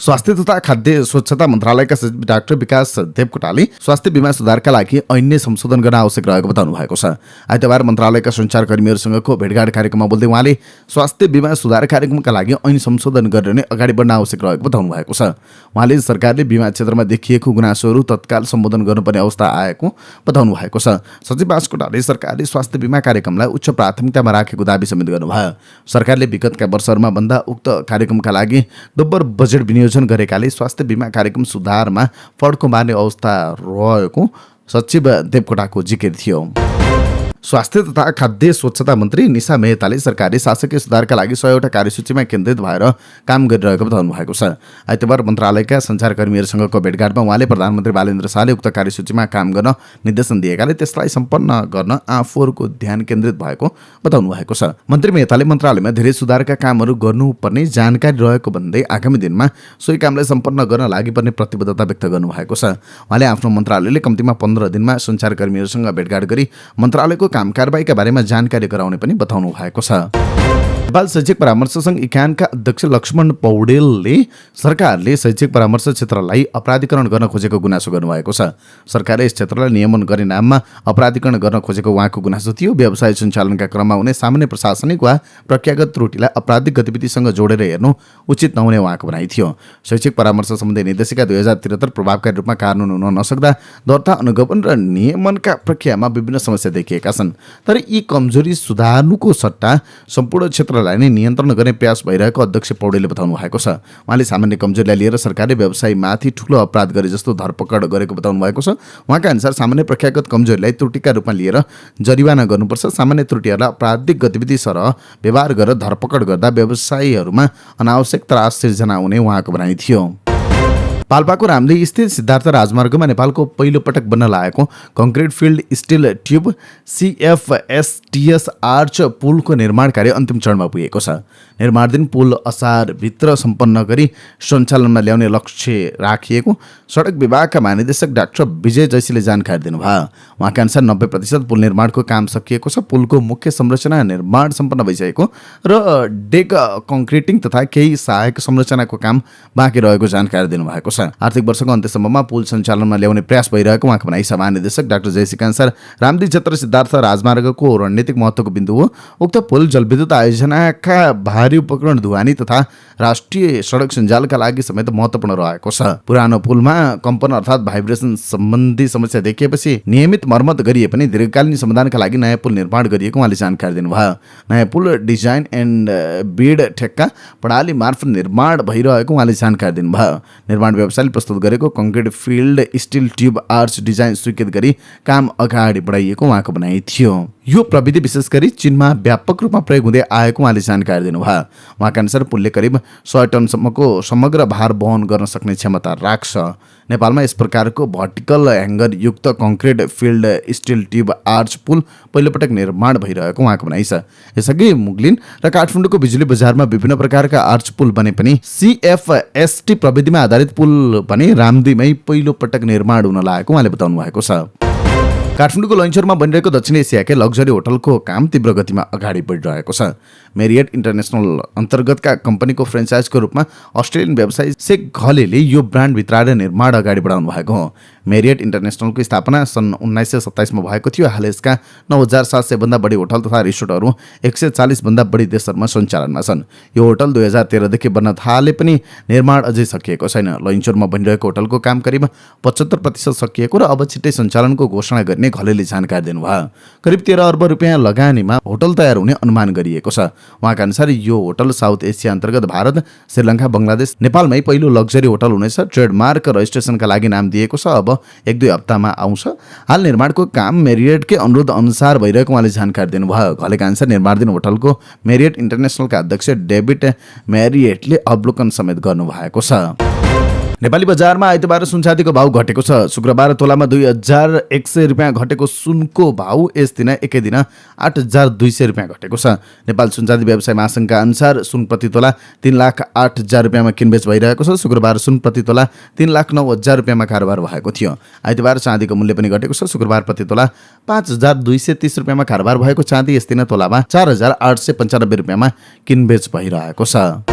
स्वास्थ्य तथा खाद्य स्वच्छता मन्त्रालयका सचिव डाक्टर विकास देवकोटाले स्वास्थ्य बीमा सुधारका लागि ऐन संशोधन गर्न आवश्यक रहेको बताउनु भएको छ। आइतबार मन्त्रालयका सञ्चारकर्मीहरूसँगको भेटघाट कार्यक्रममा बोल्दै उहाँले स्वास्थ्य बीमा सुधार कार्यक्रमका लागि ऐन संशोधन गरेर नै अगाडि बढ्न आवश्यक रहेको बताउनु भएको छ। उहाँले सरकारले बीमा क्षेत्रमा देखिएको गुनासोहरू तत्काल सम्बोधन गर्नुपर्ने अवस्था आएको बताउनु भएको छ। सचिव बास्कोटाले सरकारले स्वास्थ्य बीमा कार्यक्रमलाई उच्च प्राथमिकतामा राखेको दाबी समेत गर्नुभयो। सरकारले विगतका वर्षहरूमा भन्दा उक्त कार्यक्रमका लागि दोब्बर बजेट विनियोजन गरेकाले स्वास्थ्य बीमा कार्यक्रम सुधारमा फड्को मार्ने अवस्था रहेको सचिव देवकोटाको जिकिर थियो। स्वास्थ्य तथा खाद्य स्वच्छता मन्त्री निशा मेहताले सरकारले शासकीय सुधारका लागि 100वटा कार्यसूचीमा केन्द्रित भएर काम गरिरहेको बताउनु भएको छ। आइतबार मन्त्रालयका सञ्चारकर्मीहरूसँगको भेटघाटमा उहाँले प्रधानमन्त्री बालेन्द्र शाहले उक्त कार्यसूचीमा काम गर्न निर्देशन दिएकाले त्यसलाई सम्पन्न गर्न आफूहरूको ध्यान केन्द्रित भएको बताउनु भएको छ। मन्त्री मेहताले मन्त्रालयमा धेरै सुधारका कामहरू गर्नुपर्ने जानकारी रहेको भन्दै आगामी दिनमा सोही कामलाई सम्पन्न गर्न लागि पर्ने प्रतिबद्धता व्यक्त गर्नुभएको छ। उहाँले आफ्नो मन्त्रालयले कम्तीमा 15 दिनमा सञ्चारकर्मीहरूसँग भेटघाट गरी मन्त्रालयको काम कारबाहीका बारेमा जानकारी गराउने पनि बताउनु भएको छ। नेपाल शैक्षिक परामर्श सङ्घ इकानका अध्यक्ष लक्ष्मण पौडेलले सरकारले शैक्षिक परामर्श क्षेत्रलाई अपराधीकरण गर्न खोजेको गुनासो गर्नुभएको छ। सरकारले यस क्षेत्रलाई नियमन गर्ने नाममा अपराधीकरण गर्न खोजेको उहाँको गुनासो थियो। व्यवसाय सञ्चालनका क्रममा हुने सामान्य प्रशासनिक वा प्रक्रियागत त्रुटिलाई आपराधिक गतिविधिसँग जोडेर हेर्नु उचित नहुने उहाँको भनाइ थियो। शैक्षिक परामर्श सम्बन्धी निर्देशिका 2073 प्रभावकारी रूपमा कानुन हुन नसक्दा दर्ता, अनुगमन र नियमनका प्रक्रियामा विभिन्न समस्या देखिएका छन्। तर यी कमजोरी सुधार्नुको सट्टा सम्पूर्ण क्षेत्रलाई नै नियन्त्रण गर्ने प्रयास भइरहेको अध्यक्ष पौडेलले बताउनु भएको छ। उहाँले सामान्य कमजोरीलाई लिएर सरकारले व्यवसायमाथि ठूलो अपराध गरे जस्तो धरपकड गरेको बताउनु भएको छ। उहाँका अनुसार सामान्य प्रक्रियागत कमजोरीलाई त्रुटिका रूपमा लिएर जरिवाना गर्नुपर्छ। सामान्य त्रुटिहरूलाई आपराधिक गतिविधि सरह व्यवहार गरेर धरपकड गर्दा व्यवसायीहरूमा अनावश्यक त्रास सिर्जना हुने उहाँको भनाइ थियो। पाल्पाको रामदी स्थित सिद्धार्थ राजमार्गमा नेपालको पहिलो पटक बन्न लागेको concrete filled steel tube CFSTS arch पुलको निर्माण कार्य अन्तिम चरणमा पुगेको छ। निर्माणाधीन पुल असारभित्र सम्पन्न गरी सञ्चालनमा ल्याउने लक्ष्य राखिएको सडक विभागका महानिर्देशक डाक्टर विजय जैसीले जानकारी दिनुभयो। उहाँका अनुसार 90% पुल निर्माणको काम सकिएको छ। पुलको मुख्य संरचना निर्माण सम्पन्न भइसकेको र डेक कङ्क्रिटिङ तथा केही सहायक संरचनाको काम बाँकी रहेको जानकारी दिनुभएको छ। छ। आर्थिक वर्षको अन्त्यसम्ममा पुल सञ्चालनमा ल्याउने प्रयास भइरहेको उहाँको भनाइ छ। महानिर्देशक डाक्टर जयसिका अनुसार रामदी क्षेत्र सिद्धार्थ राजमार्गको रणनीतिक महत्त्वको बिन्दु हो। उक्त पुल जलविद्युत आयोजनाका भारी उपकरण ढुवानी तथा राष्ट्रिय सडक सञ्जालका लागि समेत महत्त्वपूर्ण रहेको छ। पुरानो पुलमा कम्पन अर्थात् भाइब्रेसन सम्बन्धी समस्या देखिएपछि नियमित मर्मत गरिए पनि दीर्घकालीन समाधानका लागि नयाँ पुल निर्माण गरिएको उहाँले जानकारी दिनुभयो। नयाँ पुल डिजाइन एन्ड बिड ठेक्का प्रणाली मार्फत निर्माण भइरहेको उहाँले जानकारी दिनुभयो। निर्माण व्यवसायले प्रस्तुत गरेको concrete filled steel tube arch design स्वीकृत गरी काम अगाडि बढाइएको उहाँको भनाइ थियो। यो प्रविधि विशेष गरी चीनमा व्यापक रूपमा प्रयोग हुँदै आएको उहाँले जानकारी दिनुभयो। उहाँका अनुसार पुलले करिब 100 टनसम्मको समग्र भार वहन गर्न सक्ने क्षमता राख्छ। नेपालमा यस प्रकारको भर्टिकल ह्याङ्गर युक्त concrete filled steel tube arch पुल पहिलोपटक निर्माण भइरहेको उहाँको भनाइ छ। यसअघि मुगलिन र काठमाडौँको बिजुली बजारमा विभिन्न प्रकारका आर्च पुल बने पनि CFST प्रविधिमा आधारित पुल भने रामदीमै पहिलोपटक निर्माण हुन लागेको उहाँले बताउनु भएको छ। काठमाडौँको लैनचौरमा बनिरहेको दक्षिण एसियाकै लग्जरी होटलको काम तीव्र गतिमा अगाडि बढिरहेको छ। मेरियट इन्टरनेसनल अन्तर्गतका कम्पनीको फ्रेन्चाइजको रूपमा अस्ट्रेलियन व्यवसायी शेख घलेले यो ब्रान्ड भित्राएर निर्माण अगाडि बढाउनु भएको हो। मेरियट इन्टरनेसनलको स्थापना सन् 1927 मा भएको थियो। हाल यसका 9700 भन्दा बढी होटल तथा रिसोर्टहरू 140 भन्दा बढी देशहरूमा सञ्चालनमा छन्। यो होटल 2013 देखि बन्न थाले पनि निर्माण अझै सकिएको छैन। लैनचौरमा बनिरहेको होटलको काम करिब 75% सकिएको र अब छिट्टै सञ्चालनको घोषणा गर्ने घलेले जानकारी दिनुभयो। करिब 13 अर्ब रुपियाँ लगानीमा होटल तयार हुने अनुमान गरिएको छ। उहाँका अनुसार यो होटल साउथ एसिया अन्तर्गत भारत, श्रीलङ्का, बङ्गलादेश, नेपालमै पहिलो लग्जरी होटल हुनेछ। ट्रेडमार्क रजिस्ट्रेसनका लागि नाम दिएको छ। अब 1-2 हप्तामा आउँछ। हाल निर्माणको काम मेरियटकै अनुरोध अनुसार भइरहेको उहाँले जानकारी दिनुभयो। घलेका अनुसार निर्माणाधीन होटलको मेरियट इन्टरनेसनलका अध्यक्ष डेभिड मेरियटले अवलोकन समेत गर्नुभएको छ। नेपाली बजारमा आइतबार सुनचाँदीको भाउ घटेको छ। शुक्रबार तोलामा 2100 रुपियाँ घटेको सुनको भाउ यस दिन एकै दिन 8200 रुपियाँ घटेको छ। नेपाल सुनचाँदी व्यवसाय महासङ्घका अनुसार सुन प्रति तोला 3,08,000 रुपियाँमा किनबेच भइरहेको छ। शुक्रबार सुन प्रति तोला 3,09,000 रुपियाँमा कारोबार भएको थियो। आइतबार चाँदीको मूल्य पनि घटेको छ। शुक्रबार प्रति तोला 5,230 रुपियाँमा कारोबार भएको चाँदी यस दिन तोलामा 4,895 रुपियाँमा किनबेच भइरहेको छ।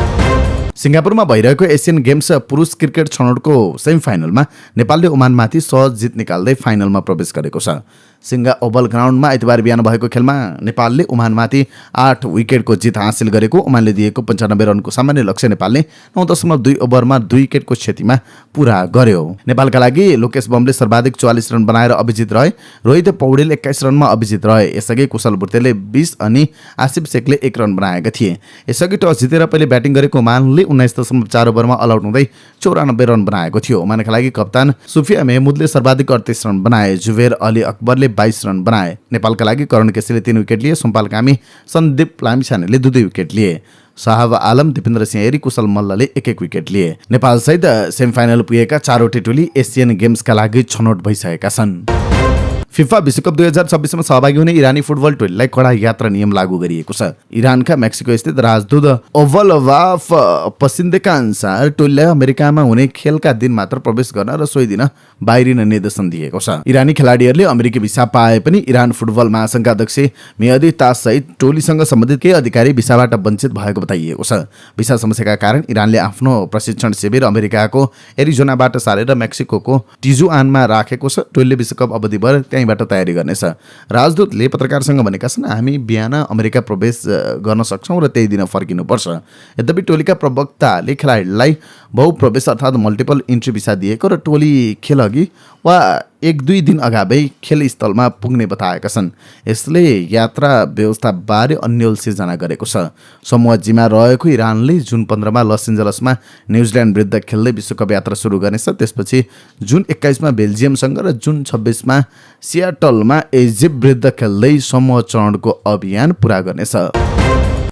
सिङ्गापुरमा भइरहेको एसियन गेम्स पुरुष क्रिकेट छनौटको सेमिफाइनलमा नेपालले ओमानमाथि सहज जित निकाल्दै फाइनलमा प्रवेश गरेको छ। सिङ्गा ओभल ग्राउन्डमा आइतबार बिहान भएको खेलमा नेपालले ओमानमाथि 8 विकेटको जित हासिल गरेको। ओमानले दिएको 95 रनको सामान्य लक्ष्य नेपालले 9.2 ओभरमा 2 विकेटको क्षतिमा पुरा गर्यो। नेपालका लागि लोकेश बमले सर्वाधिक 44 रन बनाएर अभिजित रहे। रोहित पौडेल 21 रनमा अभिजित रहे। यसअघि कुशल भुर्तेले 20 अनि आसिफ शेखले 1 रन बनाएका थिए। यसअघि टस जितेर पहिले ब्याटिङ गरेको ओमानले 19.4 ओभरमा अलआउट हुँदै 94 रन बनाएको थियो। ओमानका लागि कप्तान सुफिया मेहमुदले सर्वाधिक 38 रन बनाए। जुबेर अली अकबरले 22 रन बनाए। नेपालका लागि करण केसीले 3 विकेट लिए। सोमपाल कामी, सन्दीप लामिछानेले 2 विकेट लिए। शाहब आलम, दिपेन्द्र सिंह हेरी, कुशल मल्लले 1 विकेट लिए। नेपालसहित सेमिफाइनल पुगेका 4वटै टोली एसियन गेम्सका लागि छनौट भइसकेका छन्। फिफा विश्वकप 2026 में सहभागी हुने इरानी फुटबल टोलीलाई कडा यात्रा नियम लागू गरिएको छ। इरानका मेक्सिको स्थित राजदूत ओभलवाफ पसिन्देका अनुसार टोलीलाई अमेरिकामा हुने खेलका दिन मात्र प्रवेश गर्न र सोही दिन बाहिरिन निर्देशन दिएको छ। इरानी खेलाडीहरूले अमेरिकी भिसा पाए पनि इरान फुटबल महासङ्घका अध्यक्ष मेहदी ताज सहित टोलीसँग सम्बन्धित केही अधिकारी भिसाबाट वञ्चित भएको बताइएको छ। भिसा समस्याका कारण इरानले आफ्नो प्रशिक्षण शिविर अमेरिकाको एरिजोनाबाट सारेर मेक्सिकोको टिजुआनमा राखेको छ। टोलीले विश्वकप अवधिभर त्यहीँबाट तयारी गर्नेछ। राजदूतले पत्रकारसँग भनेका छन्, हामी बिहान अमेरिका प्रवेश गर्न सक्छौँ र त्यही दिन फर्किनुपर्छ। यद्यपि टोलीका प्रवक्ताले खेलाडीलाई बहुप्रवेश अर्थात् मल्टिपल इन्ट्री भिसा दिएको र टोली खेलअघि वा 1-2 दिन अगावै खेलस्थलमा पुग्ने बताएका छन्। यसले यात्रा व्यवस्थाबारे अन्यल सिर्जना गरेको छ। समूह जीमा रहेको इरानले जुन 15 मा लस एन्जलसमा न्युजिल्यान्ड विरुद्ध खेल्दै विश्वकप यात्रा सुरु गर्नेछ। त्यसपछि जुन 21 मा बेल्जियमसँग र जुन 26 मा सियाटलमा इजिप्ट विरुद्ध खेल्दै समूह चरणको अभियान पुरा गर्नेछ।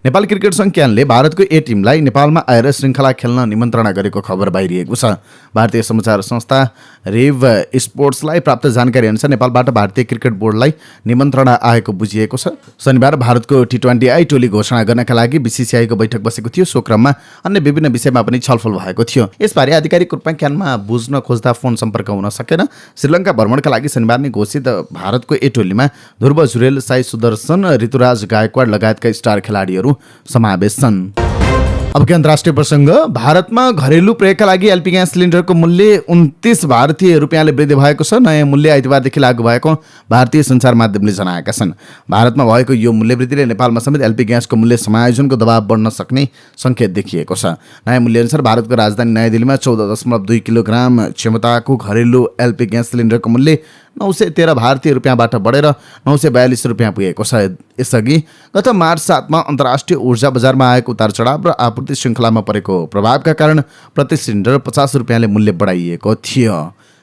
नेपाल क्रिकेट संघ क्यानले भारतको ए टिमलाई नेपालमा आएर श्रृङ्खला खेल्न निमन्त्रणा गरेको खबर बाहिरिएको छ। भारतीय समाचार संस्था रेव स्पोर्ट्सलाई प्राप्त जानकारी अनुसार नेपालबाट भारतीय क्रिकेट बोर्डलाई निमन्त्रणा आएको बुझिएको छ। शनिबार भारतको T20I टोली घोषणा गर्नका लागि BCCI को बैठक बसेको थियो। सो क्रममा अन्य विभिन्न विषयमा पनि छलफल भएको थियो। यसबारे आधिकारिक रूपमा क्यानमा बुझ्न खोज्दा फोन सम्पर्क हुन सकेन। श्रीलङ्का भ्रमणका लागि शनिबार नै घोषित भारतको ए टोलीमा ध्रुव झुरेल, साई सुदर्शन, ऋतुराज गायकवाड लगायतका स्टार खेलाडीहरू समावेश छन्। अब के अन्तर्राष्ट्रिय प्रसङ्ग। भारतमा घरेलु प्रयोगका लागि एलपी ग्यास सिलिन्डरको मूल्य 29 भारतीय रुपियाँले वृद्धि भएको छ। नयाँ मूल्य आइतबारदेखि लागू भएको भारतीय सञ्चार माध्यमले जनाएका छन्। भारतमा भएको यो मूल्य वृद्धिले नेपालमा समेत एलपी ग्यासको मूल्य समायोजनको दबाव बढ्न सक्ने सङ्केत देखिएको छ। नयाँ मूल्यअनुसार भारतको राजधानी नयाँ दिल्लीमा 14.2 किलोग्राम क्षमताको घरेलु एलपी ग्यास सिलिन्डरको मूल्य 913 भारतीय रुपियाँबाट बढेर 942 रुपियाँ पुगेको छ। यसअघि गत मार्च 7मा अन्तर्राष्ट्रिय ऊर्जा बजारमा आएको उतार चढाव र आपूर्ति श्रृङ्खलामा परेको प्रभावका कारण प्रति सिलिन्डर 50 रुपियाँले मूल्य बढाइएको थियो।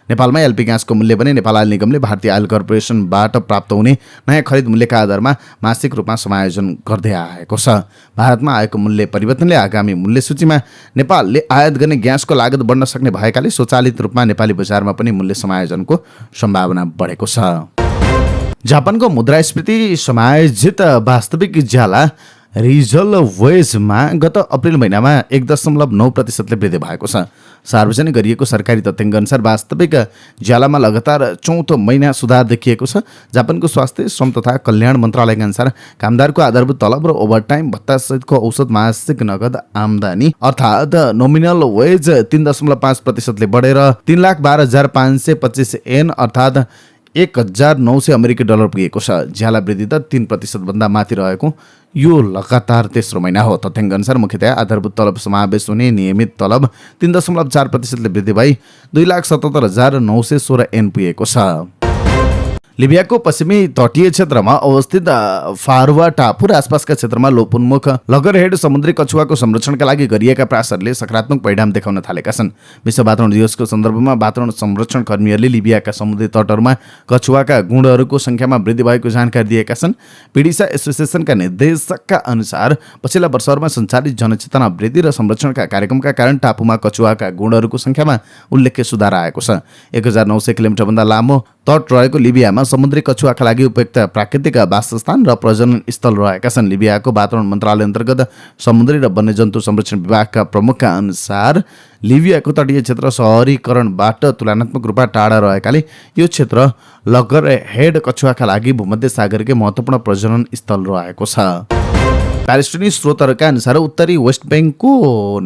नेपालमा एलपी ग्यासको मूल्य पनि नेपाल आयल निगमले भारतीय आयल कर्पोरेसनबाट प्राप्त हुने नयाँ खरिद मूल्यका आधारमा मासिक रूपमा समायोजन गर्दै आएको छ। भारतमा आएको मूल्य परिवर्तनले आगामी मूल्य सूचीमा नेपालले आयात गर्ने ग्यासको लागत बढ्न सक्ने भएकाले स्वचालित रूपमा नेपाली बजारमा पनि मूल्य समायोजनको सम्भावना बढेको छ। जापानको मुद्रास्फीति समायोजित वास्तविक ज्याला रिजल वेजमा गत अप्रिल महिनामा 1.9%ले वृद्धि भएको छ। सार्वजनिक गरिएको सरकारी तथ्याङ्क अनुसार वास्तविक ज्यालामा लगातार चौथो महिना सुधार देखिएको छ। जापानको स्वास्थ्य श्रम तथा कल्याण मन्त्रालयका अनुसार कामदारको आधारभूत तलब र ओभरटाइम भत्तासहितको औसत मासिक नगद आम्दानी अर्थात् नोमिनल वेज 3.5%ले बढेर 3,12,525 येन अर्थात् 1,900 अमेरिकी डलर पुगेको छ। ज्याला वृद्धि दर 3% भन्दा माथि रहेको यो लगातार तेस्रो महिना हो। तथ्याङ्क अनुसार मुख्यतया आधारभूत तलब समावेश हुने नियमित तलब 3.4%ले वृद्धि भई 2,77,916 येन पुगेको छ। लिबियाको पश्चिमी तटीय क्षेत्रमा अवस्थित फारवा टापु र आसपासका क्षेत्रमा लोपोन्मुख लगरहेड समुद्री कछुवाको संरक्षणका लागि गरिएका प्रयासहरूले सकारात्मक परिणाम देखाउन थालेका छन्। विश्व वातावरण दिवसको सन्दर्भमा वातावरण संरक्षण कर्मीहरूले लिबियाका समुद्री तटहरूमा कछुवाका गुणहरूको सङ्ख्यामा वृद्धि भएको जानकारी दिएका छन्। पीडिसा एसोसिएसनका निर्देशकका अनुसार पछिल्ला वर्षहरूमा सञ्चालित जनचेतना वृद्धि र संरक्षणका कार्यक्रमका कारण टापुमा कछुवाका गुणहरूको सङ्ख्यामा उल्लेख्य सुधार आएको छ। 1,900 किलोमिटरभन्दा लामो तट रहेको लिबियामा समुद्री कछुवाका लागि उपयुक्त प्राकृतिक वासस्थान र प्रजनन स्थल रहेका छन्। लिबियाको वातावरण मन्त्रालय अन्तर्गत समुद्री र वन्यजन्तु संरक्षण विभागका प्रमुखका अनुसार लिबियाको तटीय क्षेत्र सहरीकरणबाट तुलनात्मक रूपमा टाढा रहेकाले यो क्षेत्र लगरहेड कछुवाका लागि भूमध्य सागरकै महत्त्वपूर्ण प्रजनन स्थल रहेको छ। प्यालेस्टिनी स्रोतहरूका अनुसार उत्तरी वेस्ट ब्याङ्कको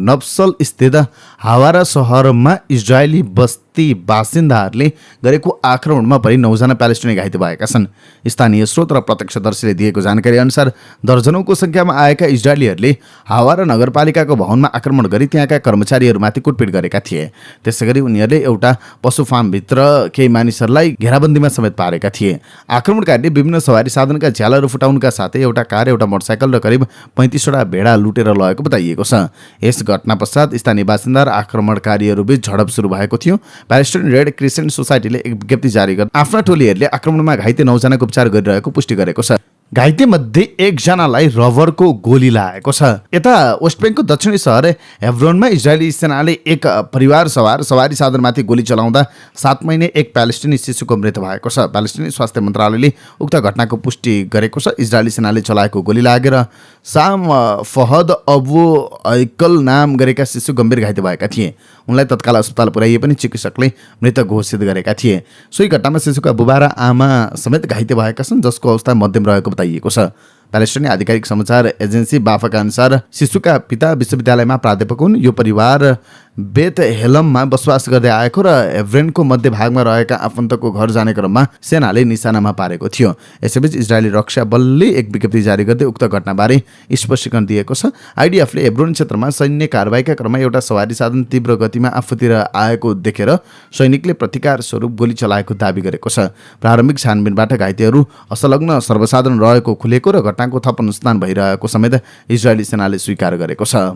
नब्सल स्थित हावारा सहरमा इजरायली बस्ती बासिन्दाहरूले गरेको आक्रमणमा परि 9 जना प्यालेस्टिनी घाइते भएका छन्। स्थानीय स्रोत र प्रत्यक्षदर्शीले दिएको जानकारी अनुसार दर्जनौंको सङ्ख्यामा आएका इजरायलीहरूले हावारा नगरपालिकाको भवनमा आक्रमण गरी त्यहाँका कर्मचारीहरूमाथि कुटपिट गरेका थिए। त्यसैगरी उनीहरूले एउटा पशु फार्मभित्र केही मानिसहरूलाई घेराबन्दीमा समेत पारेका थिए। आक्रमणकारीले विभिन्न सवारी साधनका झ्यालहरू फुटाउनुका साथै एउटा कार, एउटा मोटरसाइकल र करिब 35वटा भेडा लुटेर लगेको बताइएको छ। यस घटना पश्चात स्थानीय बासिन्दा र आक्रमणकारीहरूबीच झडप सुरु भएको थियो। प्यालेस्टाइन रेड क्रिसेन्ट सोसाइटीले एक विज्ञप्ति जारी गर्दै आफ्ना टोलीहरूले आक्रमणमा घाइते 9 जनाको उपचार गरिरहेको पुष्टि गरेको छ। घाइते मध्ये 1 जनालाई रबरको गोली लागेको छ। यता वेस्ट ब्याङ्कको दक्षिणी सहर हेब्रोनमा इजरायली सेनाले एक परिवार सवारी साधनमाथि गोली चलाउँदा 7 महिने एक प्यालेस्टिनी शिशुको मृत्यु भएको छ। प्यालेस्टिनी स्वास्थ्य मन्त्रालयले उक्त घटनाको पुष्टि गरेको छ। इजरायली सेनाले चलाएको गोली लागेर साम फहद अबु ऐकल नाम गरेका शिशु गम्भीर घाइते भएका थिए। उनलाई तत्काल अस्पताल पुर्याइए पनि चिकित्सकले मृत घोषित गरेका थिए। सोही घटनामा शिशुका बुबा र आमा समेत घाइते भएका छन्, जसको अवस्था मध्यम रहेको बताइएको छ। प्यालेस्टाइनी आधिकारिक समाचार एजेन्सी बाफाका अनुसार शिशुका पिता विश्वविद्यालयमा प्राध्यापक हुन्। यो परिवार बेत हेलममा बसोबास गर्दै आएको र हेब्रोनको मध्य भागमा रहेका आफन्तको घर जाने क्रममा सेनाले निशानामा पारेको थियो। यसैबीच इजरायली रक्षा बलले एक विज्ञप्ति जारी गर्दै उक्त घटनाबारे स्पष्टीकरण दिएको छ। आइडिएफले हेब्रोन क्षेत्रमा सैन्य कारबाहीका क्रममा एउटा सवारी साधन तीव्र गतिमा आफूतिर आएको देखेर सैनिकले प्रतिकार स्वरूप गोली चलाएको दावी गरेको छ। प्रारम्भिक छानबिनबाट घाइतेहरू असंलग्न सर्वसाधारण रहेको खुलेको र घटनाको थप अनुसन्धान भइरहेको समेत इजरायली सेनाले स्वीकार गरेको छ।